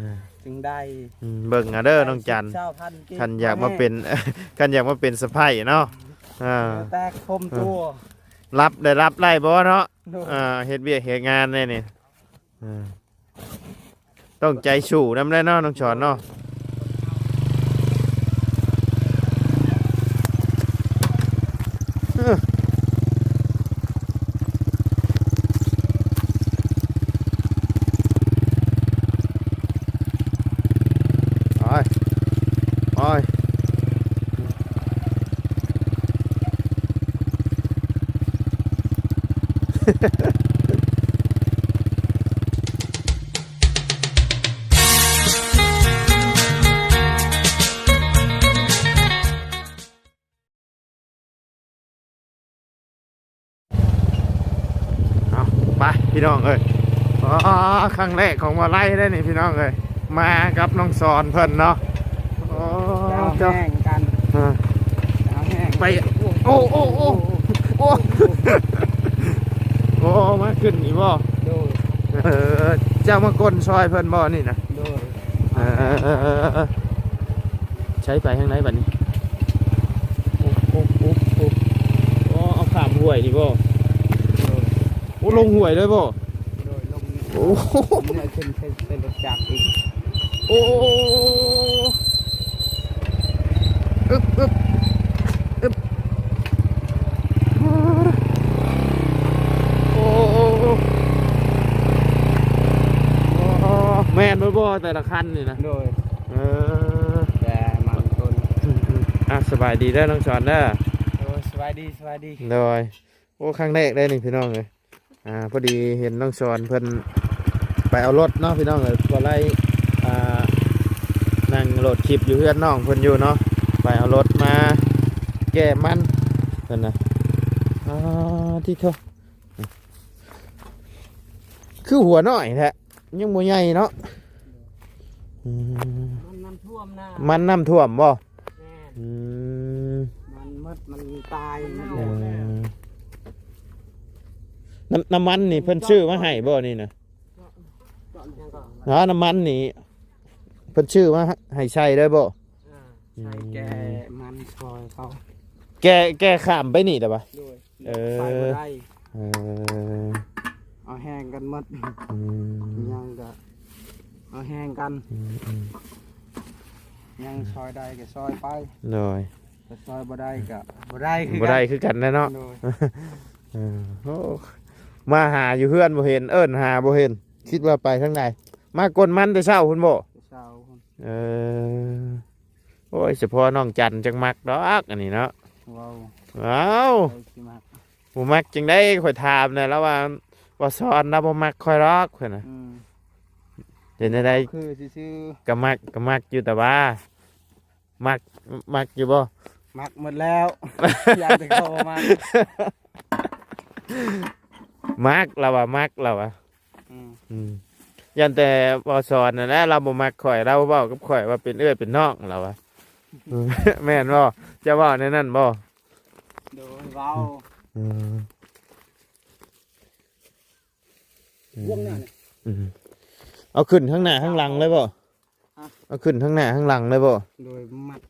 ອ່າ ຈຶ່ງໄດ້ ອືມ ເບິ່ງເອົາເດີນ້ອງຈັນ ຊາວພັນກີບ ຄັນຢາກມາເປັນ ຄັນຢາກມາເປັນສະໃພ້ເນາະ ອ່າ ແຕ່ຄົມຕົວ ເອີ ລັບໄດ້ ລັບໄດ້ບໍ່ເນາະ ໂດຍ ອ່າ ເຮັດວຽກເຮັດງານແດ່ນີ້ ອ່າ ຕ້ອງໃຈສູ້ນຳແຫຼະເນາະ ນ້ອງສອນເນາະ ເອີ ໄປ ໄປ. ເອົາ ໄປພີ່ນ້ອງເອີຍ ອໍ ຄັ້ງແລກຂອງບ່າວໄລເດ້ນີ້ພີ່ນ້ອງເອີຍ ມາກັບນ້ອງສອນເພິ່ນເນາະ ໂອ້ ເຈົ້າ ເຈົ້າ ແຮງກັນ ເອີ ເອົາແຮງ ໄປ ໂອ້ ໂອ້ ໂອ້ ໂອ້ ໂອ້ ມາຂຶ້ນນີ້ບໍ່ ໂດຍ ເອີ ເຈົ້າມາກົ້ນຊ່ອຍເພິ່ນບໍ່ນີ້ນະ ໂດຍ ເອີ ໃຊ້ໄປທາງໃດບັດນີ້ ໂອ້ ໂອ້ ໂອ້ ໂອ້ ອໍ ເອົາຂ້າມຫ້ວຍນີ້ບໍ່ ໂດຍ ໂອ້ ລົງຫ້ວຍເລີຍບໍ່ ໂດຍ ລົງນີ້ ໂອ້ ເມື່ອຂຶ້ນໃສ່ ໃສ່ລົດຈັກອີກ ໂອ້ ອຶບ ອຶບ ອຶບ ໂອ້ ໂອ້ ໂອ້ ແມ່ນບໍ່ ແຕ່ລະຄັນນີ້ນະ ໂດຍ ເອີ ແຕ່ມັນຄົນ ອືມໆ ອ່າ ສະບາຍດີເດີນ້ອງສອນເດີ ໂດຍ ສະບາຍດີ ສະບາຍດີ ໂດຍ ໂອ້ ຄັ້ງແລກເດ້ນີ້ພີ່ນ້ອງເອີຍ ອ່າ ພໍດີເຫັນນ້ອງສອນເພິ່ນໄປເອົາລົດເນາະພີ່ນ້ອງເອີຍ ກໍໄລ່ ອ່າ ນັ່ງໂຫຼດຄລິບຢູ່ເຮືອນນ້ອງເພິ່ນຢູ່ເນາະ ໄປເອົາລົດມາແກ້ມັນເພິ່ນນະ ອ່າ ຕິໂທ ຄືຫົວນ້ອຍແທ້ ຍັງບໍ່ໃຫຍ່ເນາະ ອືມ ມັນນ້ຳຖ້ວມນະ ມັນນ້ຳຖ້ວມບໍ່ ແມ່ນ ອືມ ມັນໝົດ ມັນຕາຍໝົດແລ້ວ ເອີ ນ້ຳ ນ້ຳມັນນີ້ເພິ່ນຊື້ມາໃຫ້ບໍ່ນີ້ນະ ເຈາະຫຍັງກໍ ອໍ ນ້ຳມັນນີ້ເພິ່ນຊື້ມາໃຫ້ໃຊ້ເລີຍບໍ່ ອ່າ ໃຊ້ແກ້ມັນຊ່ອຍເຂົາ ແກ້ ແກ້ຂ້າມໄປນີ້ແຫຼະວະ ໂດຍ ເອີ ໄປບໍ່ໄດ້ ເອີ ເອົາແຮງກັນໝົດ ອືມ ຫຍັງກະເອົາແຮງກັນ ອືມໆ ຫຍັງຊ່ອຍໄດ້ກະຊ່ອຍໄປ ໂດຍ ກະຊ່ອຍບໍ່ໄດ້ກະບໍ່ໄດ້ຄື ບໍ່ໄດ້ຄືກັນແຫຼະເນາະ ໂດຍ ເອີ ໂອ້ ມາຫາຢູ່ເຮືອນບໍ່ເຫັນ ເອີ້ນຫາບໍ່ເຫັນ ຄິດວ່າໄປທາງໃດ ມາກົ້ນມັນແຕ່ເຊົ້າພຸ້ນບໍ່ ແຕ່ເຊົ້າພຸ້ນ ເອີ ໂອ້ຍ ສະເພາະນ້ອງຈັນຈັ່ງມັກດອກອັນນີ້ເນາະ ເວົ້າ ເອົ້າ ໃຜຊິມັກ ບໍ່ມັກຈັ່ງໃດ ຂ້ອຍຖາມແລ້ວ ລາວວ່າ ບໍ່ສອນ ລາວບໍ່ມັກຂ້ອຍດອກ ເພິ່ນນະ ອືມ ເປັນຈັ່ງໃດ ຄືຊື່ໆ ກໍມັກ ກໍມັກຢູ່ ແຕ່ວ່າ ມັກ ມັກຢູ່ບໍ່ ມັກໝົດແລ້ວ ຢ້ານແຕ່ເຂົາບໍ່ມັກ ມັກ ລາວວ່າມັກ ລາວວ່າ ອືມ ອືມ ຢ້ານແຕ່ບໍ່ສອນຫັ້ນແຫຼະ ລາວບໍ່ມັກຂ້ອຍ ລາວເວົ້າກັບຂ້ອຍວ່າເປັນເອື້ອຍເປັນນ້ອງ ລາວວ່າ ແມ່ນບໍ່ ເຈົ້າເວົ້າແນວນັ້ນບໍ່ ໂດຍ ເວົ້າ ອືມ ອືມ ອືມ ເອົາຂຶ້ນທາງໜ້າທາງຫຼັງເລີຍບໍ່ ຮະ ເອົາຂຶ້ນທາງໜ້າທາງຫຼັງເລີຍບໍ່ ໂດຍ ມັດ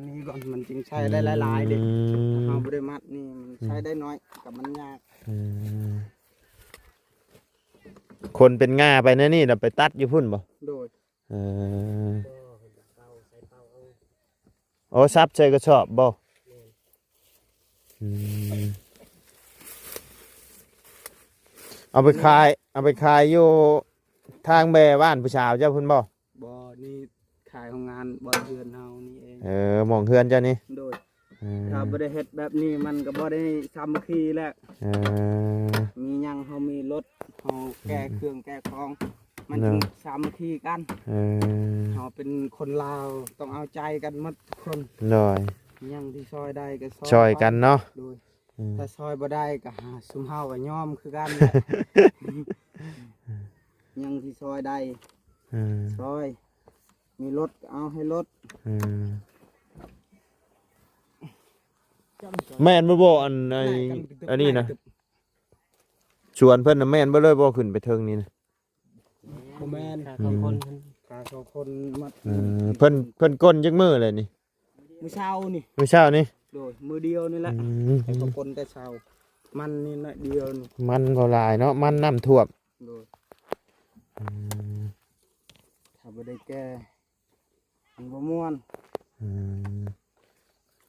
ນີ້ກ່ອນ ມັນຈຶ່ງໃຊ້ໄດ້ຫຼາຍໆເດ້ ອືມ ຖ້າເຮົາບໍ່ໄດ້ມັດນີ້ ມັນໃຊ້ໄດ້ໜ້ອຍ ອືມ ກໍມັນຍາກ ອືມ ຄົນເປັນງ່າໄປແນວນີ້ ແລ້ວໄປຕັດຢູ່ພຸ້ນບໍ່ ໂດຍ ເອີ ໂອ້ ສັບໃສ່ກະສອບບໍ່ ອືມ ເອົາໄປຂາຍ ເອົາໄປຂາຍຢູ່ທາງແບບ້ານຜູ້ສາວເຈົ້າພຸ້ນບໍ່ ບໍ່ ນີ້ຂາຍໂຮງງານບ່ອນເຮືອນເຮົານີ້ເອງ ເອີ ໝ່ອງເຮືອນເຈົ້ານີ້ ໂດຍ ເອີ ຖ້າບໍ່ໄດ້ເຮັດແບບນີ້ ມັນກໍບໍ່ໄດ້ສາມັກຄີແຫຼະ ເອີ ມີຫຍັງເຮົາມີລົດ ເຮົາແກ່ເຄື່ອງແກ່ຂອງ ມັນຈຶ່ງສາມັກຄີກັນ ເອີ ເຮົາເປັນຄົນລາວຕ້ອງເອົາໃຈກັນໝົດທຸກຄົນ ໂດຍ ຫຍັງທີ່ຊ່ອຍໄດ້ກໍຊ່ອຍ ຊ່ອຍກັນເນາະ ໂດຍ ອືມ ຖ້າຊ່ອຍບໍ່ໄດ້ກໍຫາ ຊຸມເຮົາກໍຍອມຄືກັນ ຫຍັງທີ່ຊ່ອຍໄດ້ ອືມ ຊ່ອຍ ມີລົດກໍເອົາໃຫ້ລົດ ອືມ ແມ່ນບໍ່ ອັນ ອັນນີ້ນະ ສວນເພິ່ນນະ ແມ່ນເບິດເລີຍບໍ່ ຂຶ້ນໄປເທິງນີ້ນະ ແມ່ ບໍ່ແມ່ນ ຂາສອງຄົນ ອືມ ຂາສອງຄົນມັດ ເອີ ເພິ່ນ ເພິ່ນກົ້ນຈັກມື້ແລ້ວນີ້? ມື້ເຊົ້ານີ້ ມື້ເຊົ້ານີ້ ໂດຍ ມື້ດຽວນີ້ແຫຼະ ອືມ ໃຫ້ເຂົາກົ້ນແຕ່ເຊົ້າ ມັນນີ້ໜ້ອຍດຽວນີ້ ມັນບໍ່ຫຼາຍເນາະ ມັນນ້ຳຖ້ວມ ໂດຍ ອືມ ຖ້າບໍ່ໄດ້ແກ່ ມັນບໍ່ມ່ວນ ອືມ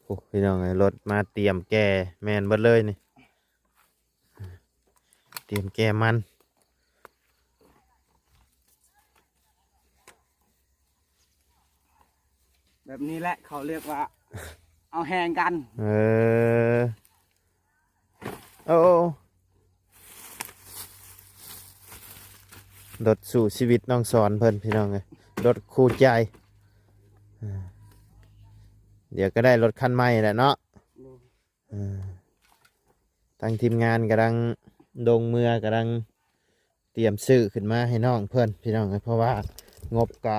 ໂອ້ ພີ່ນ້ອງເອີຍ ລົດມາຕຽມແກ່ແມ່ນເບິດເລີຍນີ້ ຕຽມແກ່ມັນ ແບບນີ້ແຫຼະເຂົາຮຽກວ່າ ເອົາແຮງກັນ ເອີ ໂອ້ ລົດສູ້ຊີວິດນ້ອງສອນເພິ່ນ ພີ່ນ້ອງເອີຍ ລົດຄູ່ໃຈ ເອີ ດຽວກໍໄດ້ລົດຄັນໃໝ່ແຫຼະເນາະ ໂດຍ ເອີ ທາງທີມງານກຳລັງລົງເມືອ ກຳລັງຕຽມຊື້ຂຶ້ນມາໃຫ້ນ້ອງເພິ່ນ ພີ່ນ້ອງເອີຍ ເພາະວ່າງົບກະ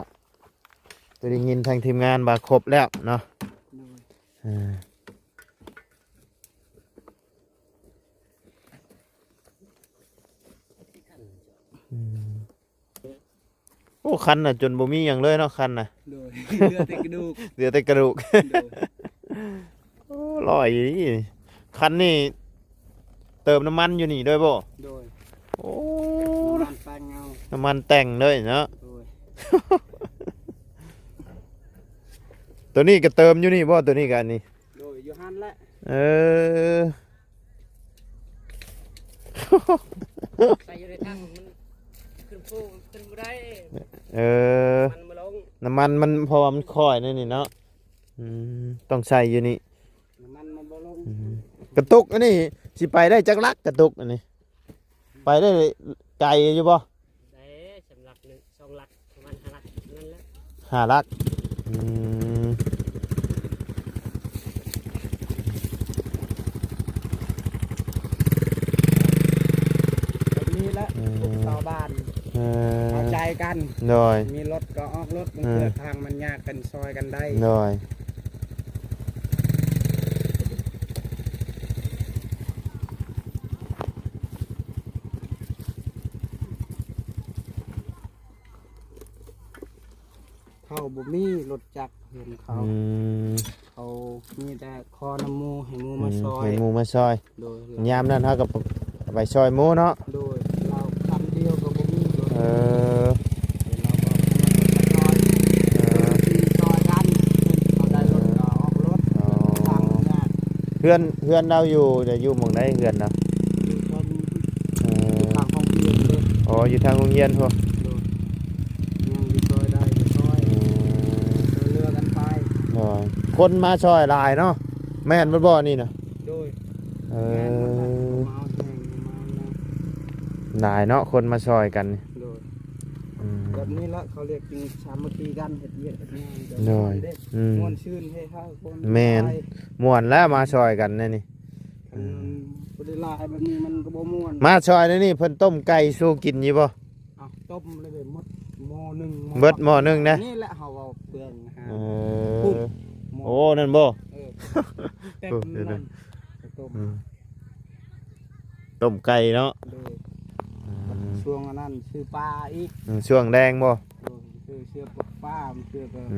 ໄດ້ຍິນທາງທີມງານວ່າຄົບແລ້ວເນາະ ໂດຍ ເອີ ອືມ ໂອ້ ຄັນນະຈົນບໍ່ມີຫຍັງເລີຍເນາະ ຄັນນະ ໂດຍ ເຫຼືອແຕ່ກະດູກ ເຫຼືອແຕ່ກະດູກ ໂດຍ ໂອ້ ຫຼອຍອີ່ຫຼີ ຄັນນີ້ເຕີມນ້ຳມັນຢູ່ນີ້ເລີຍບໍ່? ໂດຍ ໂອ້ ນ້ຳມັນແຕ່ງເອົາ ນ້ຳມັນແຕ່ງເລີຍເນາະ ໂດຍ ໂຕນີ້ກໍເຕີມຢູ່ນີ້ບໍ່? ໂຕນີ້ກໍອັນນີ້ ໂດຍ ຢູ່ຫັ້ນແຫຼະ ເອີ ໃສ່ຢູ່ໃນຖັງມັນຂຶ້ນພູຂຶ້ນບໍ່ໄດ້ ເອີ ນ້ຳມັນບໍ່ລົງ ນ້ຳມັນມັນ ເພາະວ່າມັນຄ້ອຍໃນນີ້ເນາະ ອືມ ຕ້ອງໃສ່ຢູ່ນີ້ ນ້ຳມັນມັນບໍ່ລົງ ອືມ ກະຕຸກອັນນີ້ຊິໄປໄດ້ຈັກຫຼັກ? ກະຕຸກອັນນີ້ໄປໄດ້ໄກຢູ່ບໍ່? ໄດ້ສາມຫຼັກ ໜຶ່ງ ສອງຫຼັກ ປະມານຫ້າຫຼັກນັ້ນແຫຼະ ຫ້າຫຼັກ ອືມ ແບບນີ້ແຫຼະ ອືມ ທຸກຊາວບ້ານ ເອີ ເຂົ້າໃຈກັນ ໂດຍ ມີລົດກໍອອກລົດ ບາງເທື່ອ ເອີ ທາງມັນຍາກກັນຊ່ອຍກັນໄດ້ ໂດຍ ເຂົາບໍ່ມີລົດຈັກເຮືອນເຂົາ ອືມ ເຂົາມີແຕ່ຂໍນຳໝູ່ ໃຫ້ໝູ່ມາ ອືມ ຊ່ອຍ ໃຫ້ໝູ່ມາຊ່ອຍ ໂດຍ ຍາມນັ້ນເຮົາກໍໄປຊ່ອຍໝູ່ເນາະ ໂດຍ ລາວຄັນດຽວກໍບໍ່ມີລົດ ເອີ ເອີ ເຮືອນ ເຮືອນລາວຢູ່ ຢູ່ໝ່ອງໃດເຮືອນລາວ? ຢູ່ທາງ ເອີ ຢູ່ທາງໂຮງຮຽນເດ້ ອໍ ຢູ່ທາງໂຮງຮຽນພຸ້ນ ໂດຍ ຍັງຊິຊ່ອຍໄດ້ກໍຊ່ອຍ ອືມ ຊ່ວຍເຫຼືອກັນໄປ ໂດຍ ຄົນມາຊ່ອຍຫຼາຍເນາະ ແມ່ນເບິດບໍ່ນີ້ນະ? ໂດຍ ເອີ ແມ່ນເບິດແຫຼະ ມາເອົາແຮງມາເອົາແຮງ ຫຼາຍເນາະ ຄົນມາຊ່ອຍກັນ ໂດຍ ອືມ ແບບນີ້ລະເຂົາຮຽກຈຶ່ງສາມັກຄີກັນ ເຮັດວຽກເຮັດງານ ໂດຍ ມ່ວນເດ້ ອືມ ມ່ວນຊື່ນເຮຮາ ແມ່ນ ມ່ວນແລ້ວມາຊ່ອຍກັນແນວນີ້ ຄັນບໍ່ໄດ້ຫຼາຍແບບນີ້ມັນກໍບໍ່ມ່ວນ ມາຊ່ອຍແນວນີ້ເພິ່ນຕົ້ມໄກ່ສູ່ກິນຢູ່ບໍ່? ເອົາຕົ້ມເລີຍເບິດໝໍ້ໜຶ່ງ ເບິດໝໍ້ໜຶ່ງນະ ນີ້ແຫຼະເຮົາເວົ້າເລື່ອງຫາ ເອີ ໂອ້ ນັ້ນບໍ່? ເອີ ເຕັມນັ້ນ ອືມ ຕົ້ມໄກ່ເນາະ ໂດຍ ອືມ ຊ່ວງອັນນັ້ນຊື້ປາອີກ ອືມ ຊ່ວງແລງບໍ່? ໂດຍ ຊື້ ຊື້ປາ ຊື້ ອືມ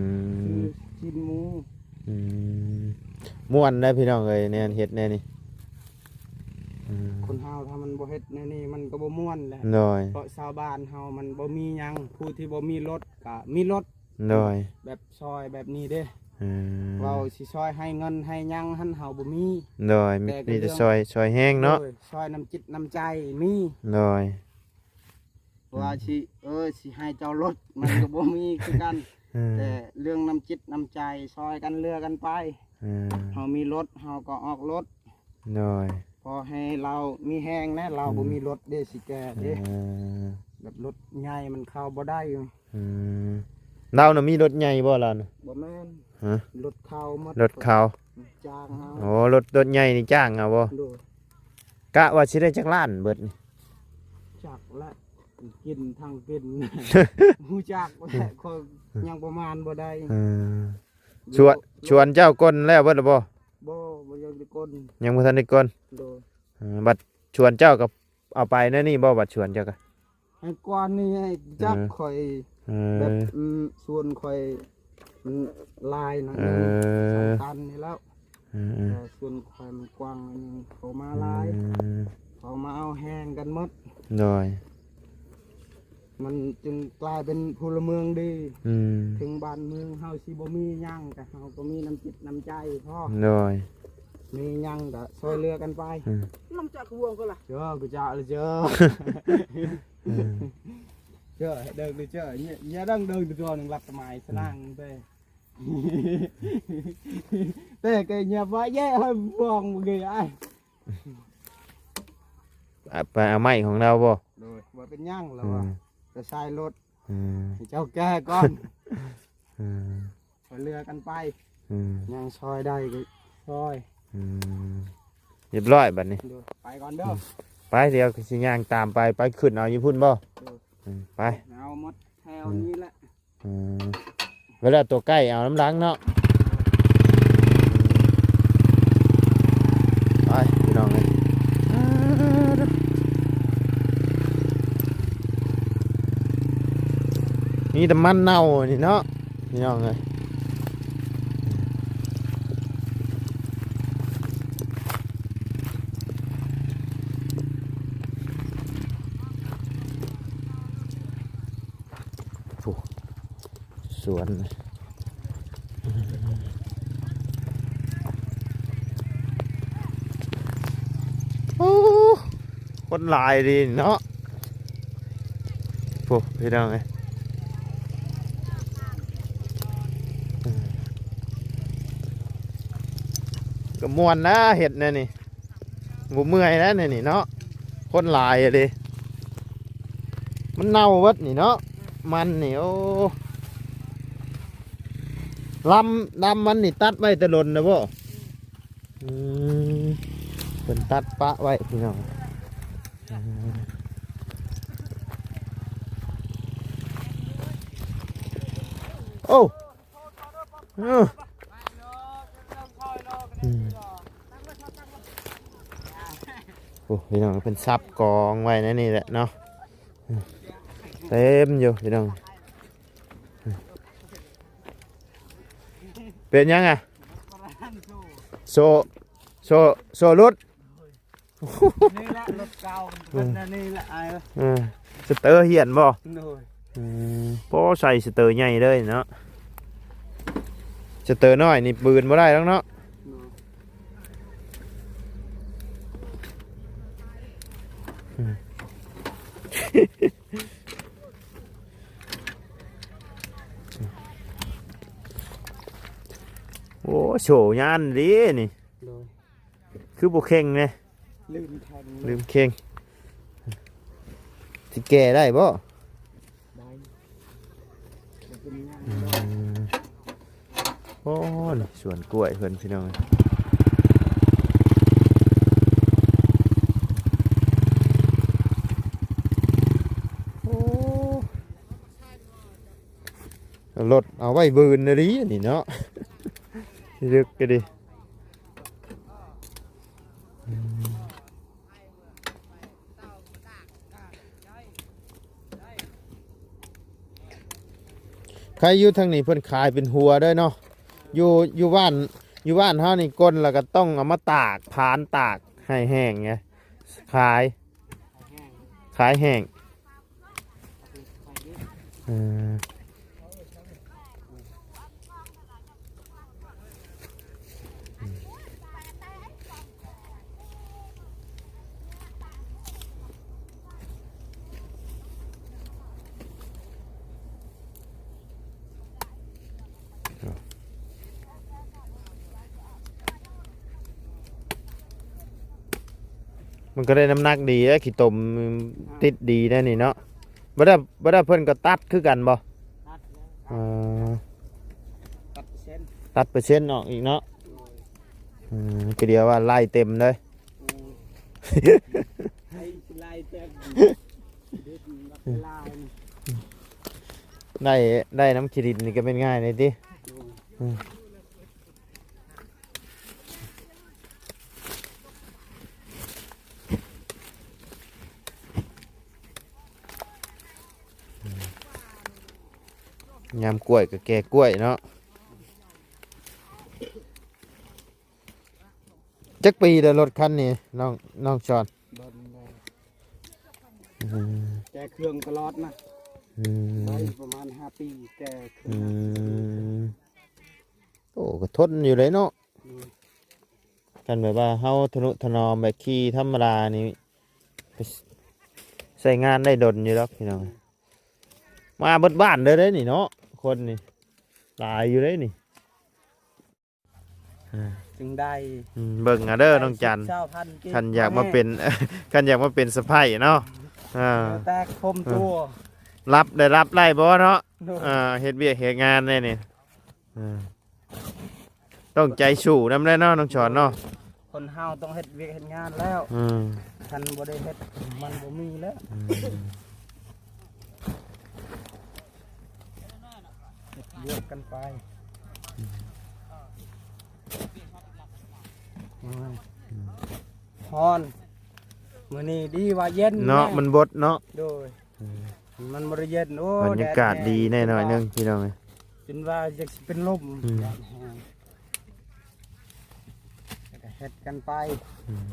ຊື້ຊີ້ນໝູ ອືມ ມ່ວນໄດ໋ພີ່ນ້ອງເອີຍ ແນວເຮັດແນວນີ້ ອືມ ຄົນເຮົາຖ້າມັນບໍ່ເຮັດແນວນີ້ມັນກໍບໍ່ມ່ວນແຫຼະ ໂດຍ ເພາະຊາວບ້ານເຮົາມັນບໍ່ມີຫຍັງ ຜູ້ທີ່ບໍ່ມີລົດກໍມີລົດ ໂດຍ ແບບຊ່ອຍແບບນີ້ເດ້ ເອີ ເວົ້າຊິຊ່ອຍໃຫ້ເງິນໃຫ້ຫຍັງຫັ້ນເຮົາບໍ່ມີ ໂດຍ ມີແຕ່ ມີແຕ່ຊ່ອຍ ຊ່ອຍແຮງເນາະ ໂດຍ ຊ່ອຍນ້ຳຈິດນ້ຳໃຈມີ ໂດຍ ວ່າຊິ ອືມ ເອີ ຊິໃຫ້ເຈົ້າລົດ ມັນກໍບໍ່ມີຄືກັນ ເອີ ແຕ່ເລື່ອງນ້ຳຈິດນ້ຳໃຈ ຊ່ອຍກັນເຫຼືອກັນໄປ ເອີ ເຮົາມີລົດເຮົາກໍອອກລົດ ໂດຍ ຂໍໃຫ້ລາວມີແຮງແດ່ ລາວ ອືມ ບໍ່ມີລົດເດ້ ຊິແກ່ເດ້ ເອີ ແບບລົດໃຫຍ່ມັນເຂົ້າບໍ່ໄດ້ ອືມ ລາວນະມີລົດໃຫຍ່ບໍ່ລາວນະ? ບໍ່ແມ່ນ ຮະ? ລົດເຂົາໝົດ ລົດເຂົາ ຈ້າງເອົາ ໂອ້ ລົດ ລົດໃຫຍ່ນີ້ຈ້າງເອົາບໍ່? ໂດຍ ກະວ່າຊິໄດ້ຈັກລ້ານເບິດນີ້? ຈັກແຫຼະ ກິນທັງກິນ ຮູ້ຈັກແຫຼະ ຂ້ອຍຍັງປະມານບໍ່ໄດ້ ເອີ ສວນ ສວນເຈົ້າກົ້ນແລ້ວເບິດແລ້ວບໍ່? ບໍ່ ບໍ່ຍັງໄດ້ກົ້ນ ຍັງບໍ່ທັນໄດ້ກົ້ນ ໂດຍ ເອີ ບັດສວນເຈົ້າກໍເອົາໄປແນວນີ້ບໍ່? ບັດສວນເຈົ້າກໍ ໃຫ້ກວ້າງນີ້ໃຫ້ຈັກ ເອີ ຂ້ອຍ ເອີ ແບບ ອືມ ສວນຂ້ອຍ ມັນຫຼາຍໜ້ອຍໜຶ່ງ ເອີ ສອງຕັນນີ້ແລ້ວ ເອີ ເອີ ແຕ່ສວນຂ້ອຍມັນກວ້າງໜ້ອຍໜຶ່ງ ເຂົາມາຫຼາຍ ເອີ ເຂົາມາເອົາແຮງກັນໝົດ ໂດຍ ມັນຈຶ່ງກາຍເປັນພົນລະເມືອງດີ ອືມ ເຖິງບ້ານເມືອງເຮົາຊິບໍ່ມີຫຍັງ ແຕ່ເຮົາກໍມີນ້ຳຈິດນ້ຳໃຈພໍ ໂດຍ ມີຫຍັງກໍຊ່ວຍເຫຼືອກັນໄປ ອືມ ນ້ຳຈັກວງກໍລະ ເຈົ້າ ກູຈະລະເຈົ້າ ເຈົ້າ ເດີກເຈົ້າ ເຍ ເຍດັງເດີກຕົວໜຶ່ງລັດຕະໄມສະໜາງເດ້ ແຕ່ກໍຢ່າວ່າແຍ່ໃຫ້ບອກເລີຍອ້າຍ ໄປເອົາໄມ້ຂອງລາວບໍ່? ໂດຍ ບໍ່ເປັນຫຍັງລາວວ່າ ອືມ ໄປໃສ່ລົດ ອືມ ໃຫ້ເຈົ້າແກ່ກ່ອນ ອືມ ຊ່ວຍເຫຼືອກັນໄປ ອືມ ຫຍັງຊ່ອຍໄດ້ກໍຊ່ອຍ ອືມ ຮຽບຮ້ອຍບັດນີ້ ໂດຍ ໄປກ່ອນເດີ ອືມ ໄປ ດຽວຊິຍ່າງຕາມໄປ ໄປຂຶ້ນເອົາຢູ່ພຸ້ນບໍ່? ໂດຍ ອືມ ໄປ ເອົາໝົດແຖວນີ້ແຫຼະ ອືມ ອືມ ເວລາຕົວໃກ້ເອົານຳຫຼັງເນາະ ໄປພີ່ນ້ອງເອີຍ ມີແຕ່ມັນເນົ່ານີ້ເນາະ ພີ່ນ້ອງເອີຍ ໂອ້ ສວນ ໂອ້ ຄົນຫຼາຍດີເນາະ ໂອ້ ພີ່ນ້ອງເອີຍ ກໍມ່ວນນະເຮັດແນວນີ້ ບໍ່ເມື່ອຍແລ້ວນີ້ເນາະ ຄົນຫຼາຍເດ້ ມັນເນົ່າເບິດນີ້ເນາະ ມັນນີ້ ໂອ້ ລຳ ລຳມັນນີ້ຕັດໄວ້ແຕ່ດົນແລ້ວບໍ່? ອືມ ເພິ່ນຕັດປະໄວ້ພີ່ນ້ອງ ອືມ ໂອ້ ເອີ ອືມ ໂອ້ ພີ່ນ້ອງ ເພິ່ນສັບກອງໄວ້ໃນນີ້ແຫຼະເນາະ ເຕັມຢູ່ພີ່ນ້ອງ ເປັນຫຍັງອະ? ໂສ້ ໂສ້ ໂສ້ຫຼຸດ ນີ້ແຫຼະລົດເກົ່າ ເປັນແນວນີ້ແຫຼະອ້າຍເອີຍ ເອີ ສະເຕີຮຽນບໍ່? ໂດຍ ອືມ ພໍໃສ່ສະເຕີໃຫຍ່ເລີຍເນາະ ສະເຕີນ້ອຍນີ້ປືນບໍ່ໄດ້ດອກເນາະ ໂດຍ ອືມ ໂອ້ ໂຊຍານເດ້ນີ້ ໂດຍ ຄືບໍ່ເຄັ່ງເດ້ ລືມແຂງ ລືມເຄັ່ງ ຊິແກ່ໄດ້ບໍ່? ໄດ້ ບໍ່ເປັນຫຍັງ ອືມ ໂອ້ ນີ້ສວນກ້ວຍເພິ່ນພີ່ນ້ອງ ໂອ້ ລົດເອົາໄວ້ບືນອີ່ຫຼີນີ້ເນາະ ລຶກກໍດີ ອືມ ໃຄຢູ່ທາງນີ້ເພິ່ນຂາຍເປັນຫົວເດີເນາະ ຢູ່ ຢູ່ບ້ານ ຢູ່ບ້ານເຮົານີ້ກົ້ນແລ້ວກໍຕ້ອງເອົາມາຕາກ ຜານຕາກໃຫ້ແຫ້ງໄງ ຂາຍ ຂາຍແຫ້ງ ເອີ ມັນກໍໄດ້ນ້ຳໜັກດີແລ້ວ ຂີ້ຕົມຕິດດີແລ້ວນີ້ເນາະ ບໍ່ໄດ້ ບໍ່ໄດ້ ເພິ່ນກໍຕັດຄືກັນບໍ່? ຕັດແລ້ວ ເອີ ຕັດເປີເຊັນ ຕັດເປີເຊັນອອກອີກເນາະ ໂດຍ ເອີ ກໍດຽວວ່າໄລ່ເຕັມເລີຍ ໂອ້ຍ ໄລ່ເຕັມ ໄດ້ ໄດ້ນຳຂີ້ດິນນີ້ກໍແມ່ນງ່າຍແດ່ຕິ ໂດຍ ອືມ. ຍາມກ້ວຍກໍແກ່ກ້ວຍເນາະ. ຈັກປີແລ້ວລົດຄັນນີ້ ນ້ອງ ນ້ອງຊອນ? ອືມ ແກ່ເຄື່ອງຕະຫຼອດນະ. ອືມ ໄດ້ປະມານຫ້າປີ ແກ່ເຄື່ອງ. ອືມ ໂອ້ ກໍທົນຢູ່ເດ້ເນາະ. ອືມ ຄັນແບບວ່າເຮົາທະນຸຖະໜອມແບບຂີ່ທຳມະດານີ້ ໄປ ໃຊ້ງານໄດ້ດົນຢູ່ດອກພີ່ນ້ອງ. ມາເບິດບ້ານເດີເດ້ນີ້ເນາະ ຄົນນີ້ຫຼາຍຢູ່ເດ້ນີ້. ອ່າ ຈຶ່ງໄດ້ ອືມ ເບິ່ງເອົາເດີນ້ອງຈັນ ຊາວພັນກີບ ຄັນຢາກມາເປັນ ຄັນຢາກມາເປັນສະໃພ້ເນາະ. ອ່າ ແຕ່ຄົມຕົວ ເອີ ລັບໄດ້ ລັບໄດ້ບໍ່ເນາະ? ໂດຍ ອ່າ ເຮັດວຽກເຮັດງານແດ່ນີ້. ອ່າ ຕ້ອງໃຈສູ້ນຳແຫຼະເນາະ ນ້ອງຊອນເນາະ. ຄົນເຮົາຕ້ອງເຮັດວຽກເຮັດງານແລ້ວ. ອືມ ຄັນບໍ່ໄດ້ເຮັດ ມັນບໍ່ມີແລ້ວ. ອືມ ເຮັດວຽກກັນໄປ. ອືມ ອືມ ຮ້ອນ ມື້ນີ້ດີວ່າເຢັນເນາະ ແນ່ ມັນບົດເນາະ. ໂດຍ ອືມ ມັນບໍ່ໄດ້ເຢັນ. ໂອ້ ບັນຍາກາດດີແດ່ໜ້ອຍໜຶ່ງພີ່ນ້ອງເອີຍ ຈົນວ່າຢາກຊິເປັນລົມ. ອືມ ເຮັດກັນໄປ. ອືມ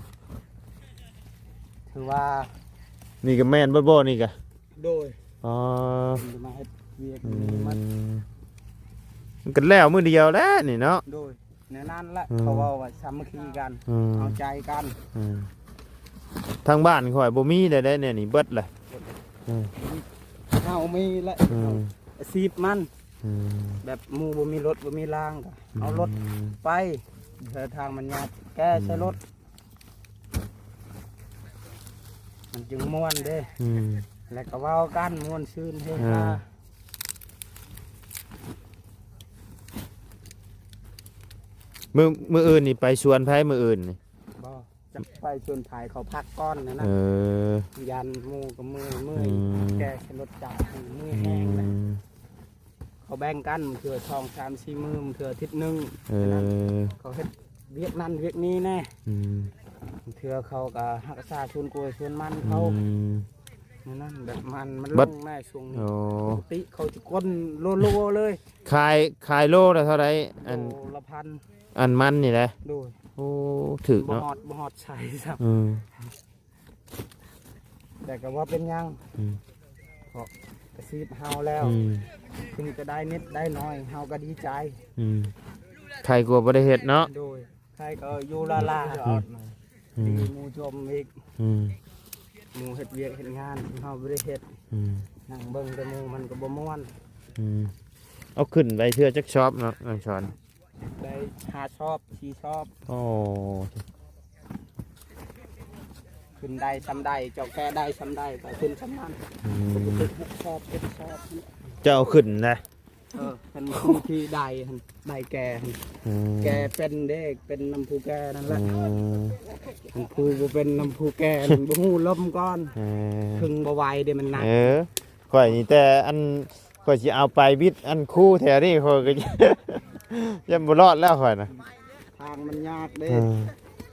ຖືວ່າ ນີ້ກໍແມ່ນເບິດບໍ່ນີ້ກະ? ໂດຍ ອໍ ເພິ່ນຈະມາເຮັດວຽກ ອືມ ນີ້ມັນ ມັນກໍແລ້ວມື້ດຽວແຫຼະນີ້ເນາະ. ໂດຍ ແນວນັ້ນແຫຼະ. ອືມ ເຂົາເວົ້າວ່າສາມັກຄີກັນ. ອືມ ເອົາໃຈກັນ. ອືມ ທາງບ້ານຂ້ອຍບໍ່ມີໃດໆ ແນວນີ້ເບິດແຫຼະ. ອືມ ເຮົາມີແຫຼະ. ອືມ ອາຊີບມັນ. ອືມ ແບບໝູ່ບໍ່ມີລົດບໍ່ມີລາງກໍ ອືມ ເອົາລົດໄປ ເດີນທາງມັນຍາກ ແກ່ໃສ່ລົດ. ອືມ ມັນຈຶ່ງມ່ວນເດ້. ອືມ ແລ້ວກໍເວົ້າກັນມ່ວນຊື່ນເຮຮາ. ອ່າ ມື້ ມື້ອື່ນນີ້ໄປສວນໃຜມື້ອື່ນນີ້? ບໍ່ ຈະໄປຊວນພາຍເຂົາພັກກ່ອນນັ້ນນະ. ເອີ ຢ້ານໝູ່ກໍເມື່ອຍ ເມື່ອຍ. ອືມ ແກ່ໃສ່ລົດຈັກ ເມື່ອຍແຮງນະ. ອືມ ເຂົາແບ່ງກັນ ບາງເທື່ອສອງສາມສີ່ມື້ ບາງເທື່ອອາທິດໜຶ່ງ. ເອີ ເຂົາເຮັດວຽກນັ້ນວຽກນີ້ແນ່. ອືມ ບາງເທື່ອເຂົາກໍຮັກສາສວນກ້ວຍສວນມັນເຂົາ. ອືມ ນັ້ນ ແບບມັນ ມັນລົງແນ່ຊ່ວງນີ້. ໂອ້ ປົກກະຕິເຂົາຈະກົ້ນໂລໆ ເລີຍ. ຂາຍ ຂາຍໂລລະເທົ່າໃດ? ອັນ ໂລລະພັນ. ອັນມັນນີ້ແຫຼະ. ໂດຍ ໂອ້ ຖືກເນາະ ບໍ່ຮອດ ບໍ່ຮອດໃສ່ຊ້ຳ. ອືມ ແຕ່ກໍບໍ່ເປັນຫຍັງ. ອືມ ເພາະອາຊີບເຮົາແລ້ວ. ອືມ ເຖິງຈະໄດ້ນິດໄດ້ໜ້ອຍ ເຮົາກໍດີໃຈ. ອືມ ໄຄກວ່າບໍ່ໄດ້ເຮັດເນາະ. ໂດຍ ໃຜກໍຢູ່ລ້າໆ. ອືມ ອືມ ມີໝູ່ຊົມອີກ. ອືມ ໝູ່ເຮັດວຽກເຮັດງານ ເຮົາບໍ່ໄດ້ເຮັດ. ອືມ ນັ່ງເບິ່ງແຕ່ໝູ່ມັນກໍບໍ່ມ່ວນ. ອືມ ເອົາຂຶ້ນໄປເທື່ອຈັກຊອບເນາະ ນ້ອງຊອນ? ໄດ້ຫ້າຊອບ ສີ່ຊອບ. ໂອ້ ຂຶ້ນໄດ້ຊ່ຳໃດ ເຈົ້າແກ່ໄດ້ຊ່ຳໃດກໍຂຶ້ນຊ່ຳນັ້ນ. ອືມ ຫົກຊອບ ເຈັດຊອບ. ເຈົ້າເອົາຂຶ້ນນະ? ເອີ ເປັນຜູ້ທີ່ໄດ້ຫັ້ນ ໄດ້ແກ່ຫັ້ນ. ອືມ ແກ່ເປັນເດ້ ເປັນນຳຜູ້ແກ່ນັ້ນແຫຼະ. ອືມ ຄັນຜູ້ບໍ່ເປັນນຳຜູ້ແກ່ ບໍ່ຮູ້ລົມກ່ອນ. ເອີ ຄຶງບໍ່ໄຫວເດ້ ມັນໜັກ. ເອີ ຂ້ອຍນີ້ແຕ່ອັນ ຂ້ອຍຊິເອົາໄປບິດອັນຄູແຖວນີ້ ຂ້ອຍກໍ ຢ້ານບໍ່ລອດແລ້ວຂ້ອຍນະ. ທາງມັນຍາກເດ້. ເອີ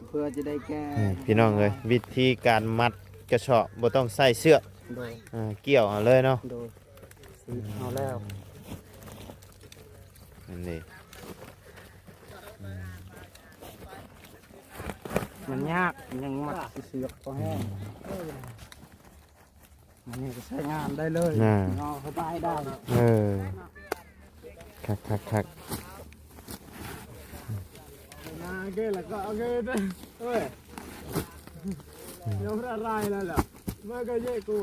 ເພື່ອຈະໄດ້ແກ່. ນີ້ພີ່ນ້ອງເອີຍ ວິທີການມັດກະສອບ ບໍ່ຕ້ອງໃຊ້ເຊືອກ. ໂດຍ ເອີ ກ່ຽວເອົາເລີຍເນາະ. ໂດຍ ສີບເອົາແລ້ວ. ນັ້ນເດ້ ມັນຍາກ ຍັງມັດເຊືອກບໍ່ແຮງ. ອືມ ມັນນີ້ກໍໃຊ້ງານໄດ້ເລີຍ. ອ່າ ເນາະ ສະບາຍໄດ້. ເອີ ຄັກໆໆ. ນາເກລະກໍເອົາເກເດີ ເອີຍ ອືມ ຍັງບໍ່ໄດ້ລາຍແລ້ວແຫຼະ ມັນກໍເຍະກູ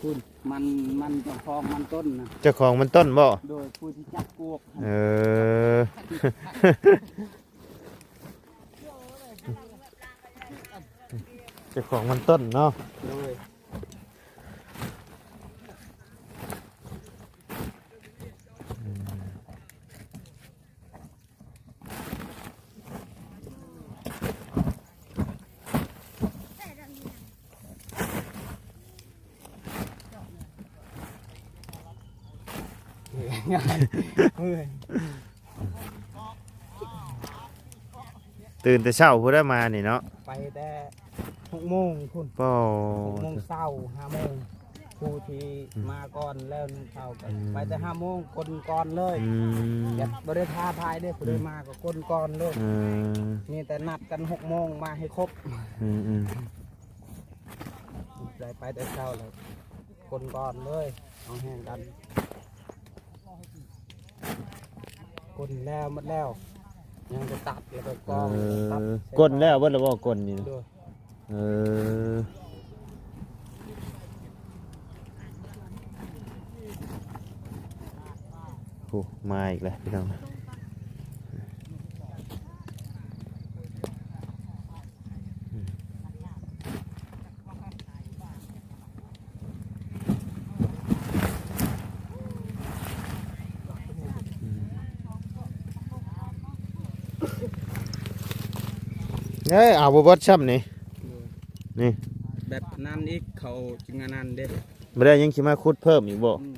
ພຸ້ນ ມັນ ມັນເຈົ້າຂອງມັນຕົ້ນນະ. ເຈົ້າຂອງມັນຕົ້ນບໍ່? ໂດຍ ຜູ້ທີ່ຈັບກວກ. ເອີ ເຈົ້າຂອງມັນຕົ້ນເນາະ. ໂດຍ ອືມ. ເມື່ອຍ. ຕື່ນແຕ່ເຊົ້າພຸ້ນແຫຼະມານີ້ເນາະ ໄປແຕ່ຫົກໂມງພຸ້ນ ປ້ອ ຫົກໂມງເຊົ້າ ຫ້າໂມງ ຜູ້ທີ່ ອືມ ມາກ່ອນແລ້ວໜຶ່ງເຂົາກໍ ອືມ ໄປແຕ່ຫ້າໂມງ ກົນກ່ອນເລີຍ ອືມ ແບບບໍ່ໄດ້ທ້າທາຍເດ້ ຜູ້ໃດ ອືມ ມາກໍກົນກ່ອນເລີຍ ເອີ ມີແຕ່ນັດກັນຫົກໂມງມາໃຫ້ຄົບ ອືມໆ ໄດ້ໄປແຕ່ເຊົ້າແລ້ວ ກົນກ່ອນເລີຍ ເອົາແຮງກັນ ກົນແລ້ວໝົດແລ້ວ ຍັງແຕ່ຕັດແລ້ວກໍກອງ ເອີ ແລ້ວກໍຕັດໃສ່ ກົນແລ້ວເບິດແລ້ວບໍ່ ກົນນີ້ນະ? ໂດຍ ເອີ ໂອ້ ມາອີກແລ້ວພີ່ນ້ອງ. ເອີ ເອົາບໍ່ເບິດຊ້ຳນີ້ ໂດຍ ນີ້ ແບບນັ້ນອີກ ເຂົາຈຶ່ງອັນນັ້ນເດ້ ບໍ່ໄດ້ ຍັງຊິມາຂຸດເພີ່ມອີກບໍ່? ອືມ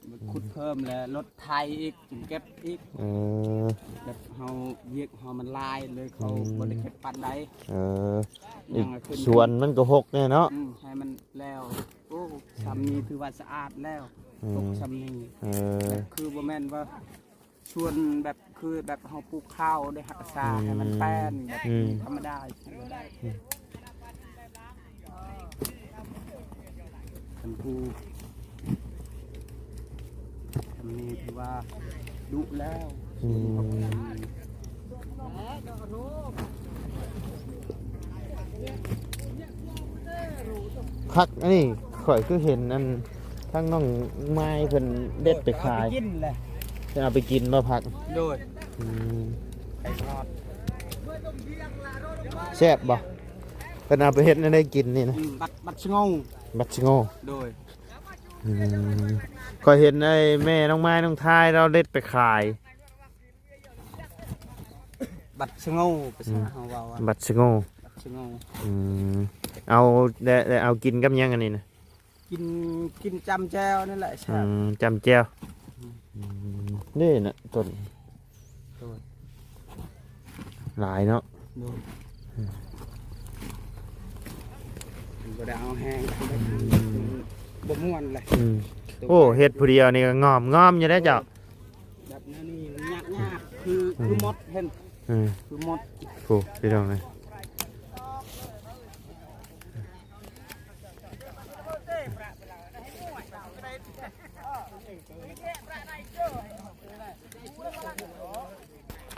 ມາຂຸດເພີ່ມ ແລ້ວລົດໄຖອີກ ຈຶ່ງເກັບອີກ ເອີ ແບບເຮົາ ວຽກເຮົາມັນຫຼາຍເລີຍ ເຂົາ ອືມ ບໍ່ໄດ້ເກັບປານໃດ ເອີ ອີກ ສວນມັນກໍຮົກແນ່ເນາະ ອືມ ໃຫ້ມັນແລ້ວ ໂອ້ ຊ່ຳນີ້ຖືວ່າສະອາດແລ້ວ ເອີ ຮົກຊ່ຳນີ້ ເອີ ແບບຄືບໍ່ແມ່ນວ່າ ສວນແບບ ຄືແບບເຮົາປູກເຂົ້າໄດ້ຮັກສາ ອືມ ໃຫ້ມັນແປ້ນແບບ ອືມ ທຳມະດາ ອືມ ຄັນປູກອັນນີ້ຖືວ່າດຸແລ້ວ ອືມ ຜັກອັນນີ້ຂ້ອຍຄືເຫັນອັນ ທາງນ້ອງມາຍເພິ່ນເດັດໄປຂາຍ ເອົາໄປກິນແຫຼະ ເພິ່ນເອົາໄປກິນບໍ່ຜັກ? ໂດຍ ອືມ ໄປທອດ ແຊບບໍ່? ເພິ່ນເອົາໄປເຮັດແນວໃດກິນນີ້ນະ? ອືມ ບັດ ບັດສະໂງ ບັດສະໂງ ໂດຍ ອືມ ຂ້ອຍເຫັນໄອ້ແມ່ນ້ອງມາຍນ້ອງທາຍລາວເດັດໄປຂາຍ ບັດສະໂງ ພາສາເຮົາເວົ້າວ່າ ອືມ ບັດສະໂງ ບັດສະໂງ ອືມ ເອົາ ແລະ ແລະເອົາກິນກັບຫຍັງອັນນີ້ນະ? ກິນ ກິນຈ້ຳແຈ່ວນີ້ແຫຼະແຊບ ອືມ ຈ້ຳແຈ່ວ ອືມ ນີ້ນະຕົ້ນ ໂດຍ ຫຼາຍເນາະ ໂດຍ ອືມ ບໍ່ໄດ້ເອົາແຮງ ອືມ ບໍ່ມ່ວນແຫຼະ ອືມ ໂອ້ ເຮັດຜູ້ດຽວນີ້ກໍງອມໆຢູ່ເດ້ເຈົ້າ ແບບແນວນີ້ມັນຍາກໆ ຄື ອືມ ຄືໝົດ ເຫັນ ອືມ ຄືໝົດ ໂອ້ ພີ່ນ້ອງເອີຍ.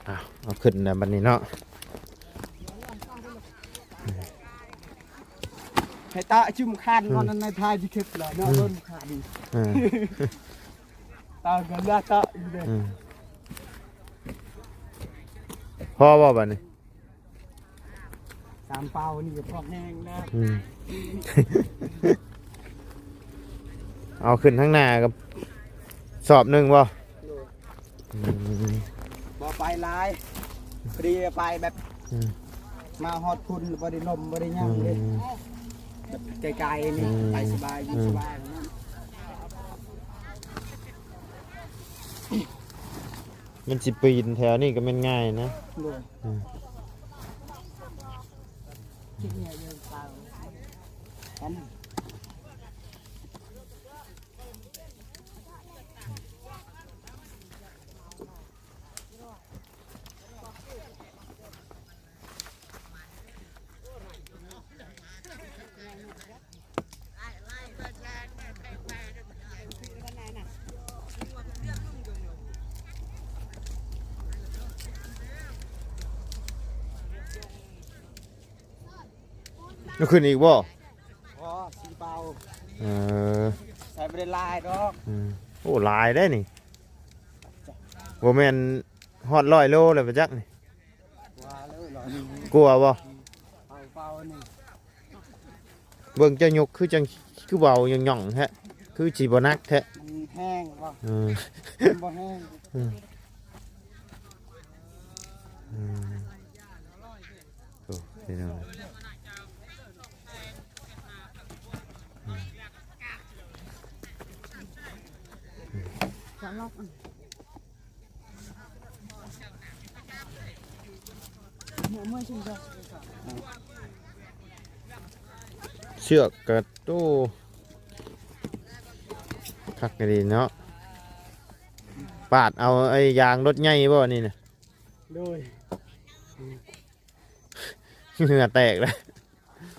ອ້າວ ເອົາຂຶ້ນແລ້ວບັດນີ້ເນາະ ໃຫ້ຕາຈຸ່ມຄັນ ອືມ ຕອນນັ້ນໃນທ້າຍທີ່ເກັບແລ້ວເນາະ ອືມ ເບິ່ງຄັນ ເອີ ຕາກໍເຫຼືອຕາຢູ່ເດ້ ອືມ ພໍບໍ່ບັດນີ້? ສາມເປົານີ້ກໍພໍແຮງແລ້ວ ອືມ ເອົາຂຶ້ນທາງໜ້າກັບສອບໜຶ່ງບໍ່? ໂດຍ ອືມ ບໍ່ໄປຫຼາຍ ພໍດີໄປແບບ ອືມ ມາຮອດພຸ້ນບໍ່ໄດ້ລົມບໍ່ໄດ້ຫຍັງເດ້ ອືມ ແບບໄກໆນີ້ ອືມ ໄປສະບາຍ ຢູ່ ອືມ ສະບາຍ ມັນຊິປີນແຖວນີ້ກໍແມ່ນງ່າຍນະ ໂດຍ ອືມ ເອົາຂຶ້ນອີກບໍ່? ພໍສີ່ເປົາ ເອີ ໃສ່ບໍ່ໄດ້ຫຼາຍດອກ ອືມ ໂອ້ ຫຼາຍເດ້ນີ້ ບໍ່ແມ່ນຮອດຮ້ອຍໂລແລ້ວບໍ່ຈັກນີ້ ກວ່າເລີຍ ກວ່າບໍ່? ເປົາ ເປົາໜຶ່ງ ເບິ່ງເຈົ້າຍົກຄືຈັ່ງ ຄືເບົາຫຍ້ອງໆແທ້ ຄືຊິບໍ່ໜັກແທ້ ມັນແຮງບໍ່? ເອີ ມັນບໍ່ແຮງ ອືມ ອືມ ໂອ້ ພີ່ນ້ອງ ຈະລັອກ ເຊືອກກະ ໂອ້ ຄັກອີ່ຫຼີເນາະ. ປາດເອົາໄອ້ຢາງລົດໃຫຍ່ບໍ່ນີ້ນະ? ໂດຍ ເຫື່ອແຕກແລ້ວ.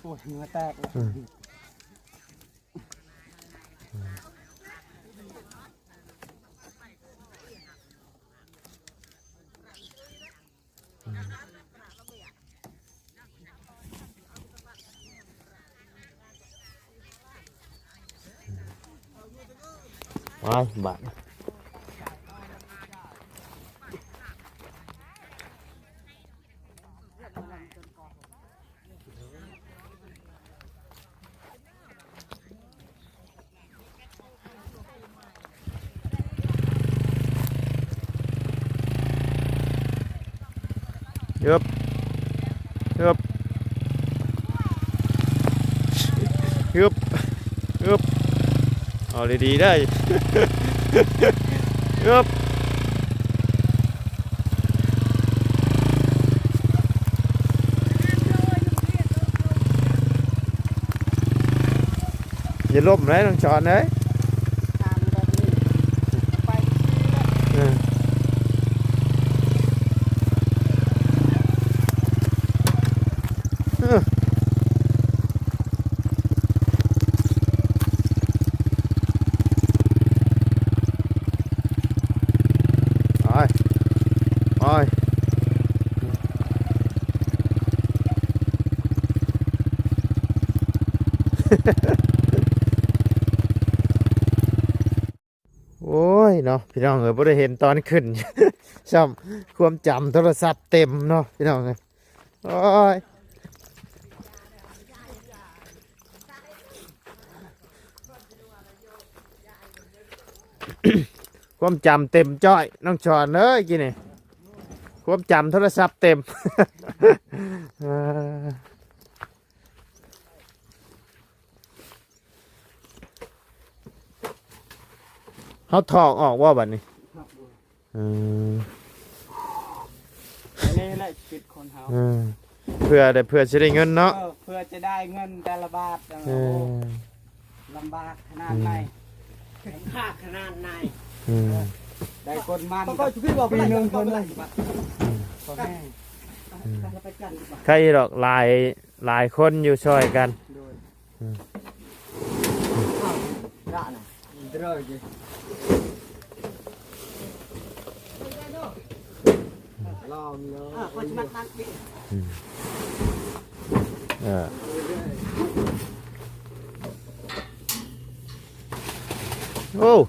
ໂອ້ຍ ເຫື່ອແຕກແລ້ວ. ອືມ. ໄປບາດ ເອີບ ເອີບ ເອີບ ເອີບ ເອົາດີໆເດີ ເອີບ. ຢ່າລົ້ມເລີຍນ້ອງຈອນເອີຍ ທາງແບບນີ້ໄປຊື່ແຫຼະ. ເອີ ເອີ. ໄປ ໄປ ໂອ້ຍເນາະ ພີ່ນ້ອງເອີຍ ບໍ່ໄດ້ເຫັນຕອນຂຶ້ນຊ້ຳ ຄວາມຈຳໂທລະສັບເຕັມເນາະ ພີ່ນ້ອງເອີຍ. ໂອ້ຍ ຄວາມຈຳເຕັມຈ້ອຍ ນ້ອງຈອນເອີຍ ກີ້ນີ້ ຄວາມຈຳໂທລະສັບເຕັມ. ເອີ ເຮົາຖອກອອກບໍ່ບັດນີ້? ອືມ ອັນນີ້ແຫຼະຊີວິດຄົນເຮົາ ເອີ ເພື່ອໄດ້ ເພື່ອຊິໄດ້ເງິນເນາະ ເອີ ເພື່ອຈະໄດ້ເງິນແຕ່ລະບາດ ເອີ ລຳບາກຂະໜາດໃດ ອືມ ລຳບາກຂະໜາດໃດ ອືມ ໄດ້ຄົນມັນ ປີໜຶ່ງເທື່ອໜຶ່ງ ອືມ ອືມ ໃຄດອກ ຫຼາຍ ຫຼາຍຄົນຢູ່ຊ່ອຍກັນ ໂດຍ. ອືມ ອືມ ເອີ ໂອ້ ອືມ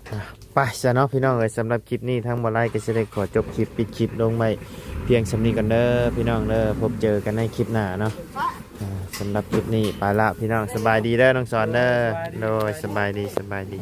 ອ່ະ ໄປຊະເນາະພີ່ນ້ອງເອີຍ ສຳລັບຄລິບນີ້ທາງບໍ່ໄລກໍຊິໄດ້ຂໍຈົບຄລິບ ປິດຄລິບລົງໄວ້ພຽງສ່ຳນີ້ກ່ອນເດີພີ່ນ້ອງເດີ ພົບເຈີກັນໃນຄລິບໜ້າເນາະ. ອ່າ ສຳລັບຄລິບນີ້ໄປລະພີ່ນ້ອງ ສະບາຍດີເດີນ້ອງສອນເດີ ໂດຍ ສະບາຍດີ ສະບາຍດີ.